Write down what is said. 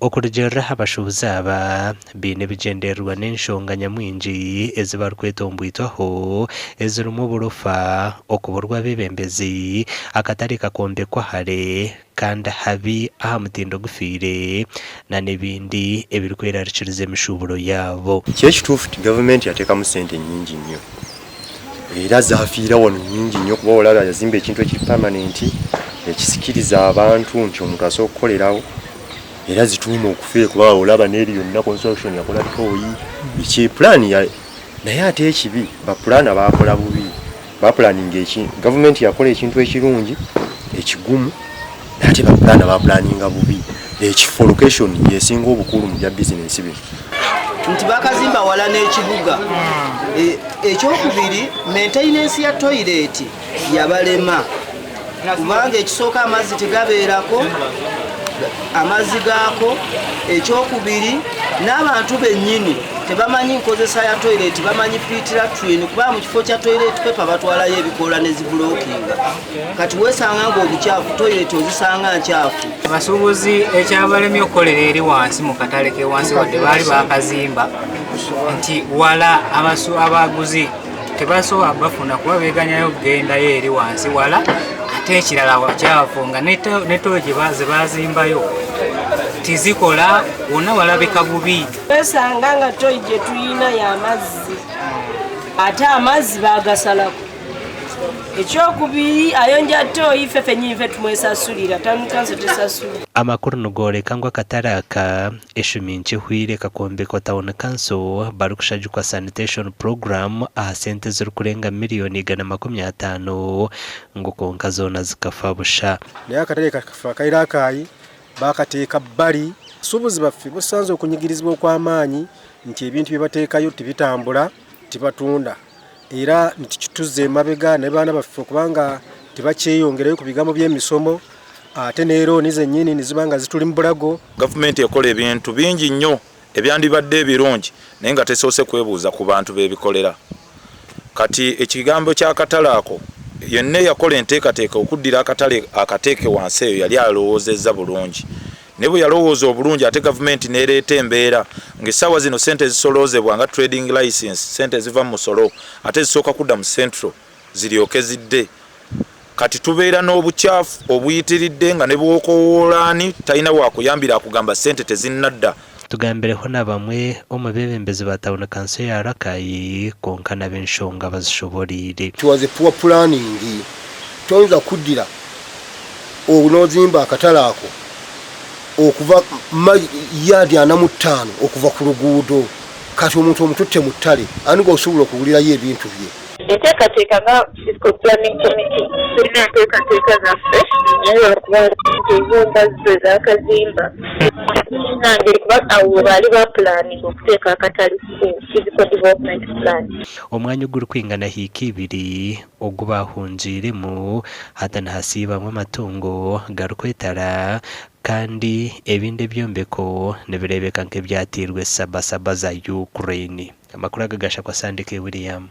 Okurugiirira aha bashuubuzi aba, baine ebigyendererwa n'enshonga nyamwingi ezi barikwetomboitwaho ezirimu oburofa, okuburwa abeebembezi, akatare kakombekwa hare kandi habi aha mutindo gufiire n'ebindi ebirikwerarikiriza emishuuburo yaabo. Kyo ekituufu nti gavumenti yateekamu ssente nnyingi nnyo era zaafiira wano nnyingi nnyo kuba olaba yazimba ekintu ekiri pamanenti ekisikiriza abantu nti omuntu asobola okukolerawo era zituuma okufa kuba olaba n'eri yonna construction yakola tooyi biki pulaani naye ate ekibi bapulaana baakola bubi bapulaninga eki gavumenti yakola ekintu ekirungi ekigumu naye ate bapulaana bapulaninga bubi ekifo location yesinga obukulu mu bya bizinensi bino. Nti bakazimba wala n'ekibuga. Ekyokubiri, maintenance ya toyireti yabalema kubanga ekisooka amazzi tegabeerako amazzi gaako. Ekyokubiri, n'abantu bennyini tebamanyi nkozesa ya toyireti, bamanyi pit latrine kuba mu kifo kya toilet paper batwalayo ebikoola ne zibulokinga. Kati weesanga ng'obukyafu toyireti ozisanga nkyafu. Abasuubuzi ekyabalemye okukolera eri wansi mu katale ke wansi wadde baali bakazimba nti wala abaguzi tebasobola bafuna kuba beeganyayo okugendayo eri wansi wala, ate ekirala wakyafu nga ne toyi ze bazimbayo tizikola, wonna walabika bubi. Twesanga nga toyi gye tuyina y'amazzi, ate amazzi baagasalako. Ekyokubiri, ayonja toyi ffe ffennyini ffe tumwesasulira, town council tesasulira. Amakuru nigoreka ngu akatare aka eshumi nkye ehweire kakombekwa Town Council barikushagikwa Sanitation Program aha sente ezirikurenga miriyoni 150 ngu kwonka zoona zikafa busha. Naye akatale kaffe aka Rakai bakateeka bbali. Abasuubuzi baffe basanze okunyigirizibwa okw'amaanyi nti ebintu bye bateekayo tebitambula, tibatunda, era nti kituzza emabega ne baana baffe okubanga tebakyeyongerayo ku bigambo by'emisomo, ate ne looni zennyini ne ziba nga zituli mu bulago. Gavumenti ekola ebintu bingi nnyo ebyandibadde ebirungi naye nga tesoose kwebuuza ku bantu b'ebikolera. Kati ekigambo ky'akatale ako, yenna eyakola enteekateeka okuddira akatale akateeke wansi eyo yali alowoozezza bulungi. Naye bwe yalowooza obulungi ate gavumenti n'ereeta embeera ng'essaawa zino ssente ezisoloozebwa nga trading license, ssente eziva mu musolo ate zisooka kudda mu Central ziryoke zidde. Kati tubeera n'obukyafu obuyitiridde nga ne bw'okoowoola ani talina waakuyambira akugamba ssente tezinnadda. Tugambireho na bamwe omu beebembezi ba tauni kanso ya Rakai kwonka nabo enshonga bazishoboreire. It was a poor planning. Toyinza kuddira n'ozimba akatale ako okuva yaadi 45 okuva ku luguudo. Kati omuntu omututte mu ttale, ani gw'osobola okugulirayo ebintu bye? Enteekateeka nga Physical Planning Committee tulina enteekateeka zaffe, naye lwakuba nti zo nga zo ezakazimba ngeri kuba awo baali bapulaninga okuteeka akatale ku physical development plan. Omwanya ogurikwingana hiika ibiri ogu baahungiiremu hati nihasiibamu amatungo garikwetara kandi ebindi ebyombeko nibireebeka nk'ebyateirwe sabasaba za Ukraine. Amakuru aga gashakwa Sandike William.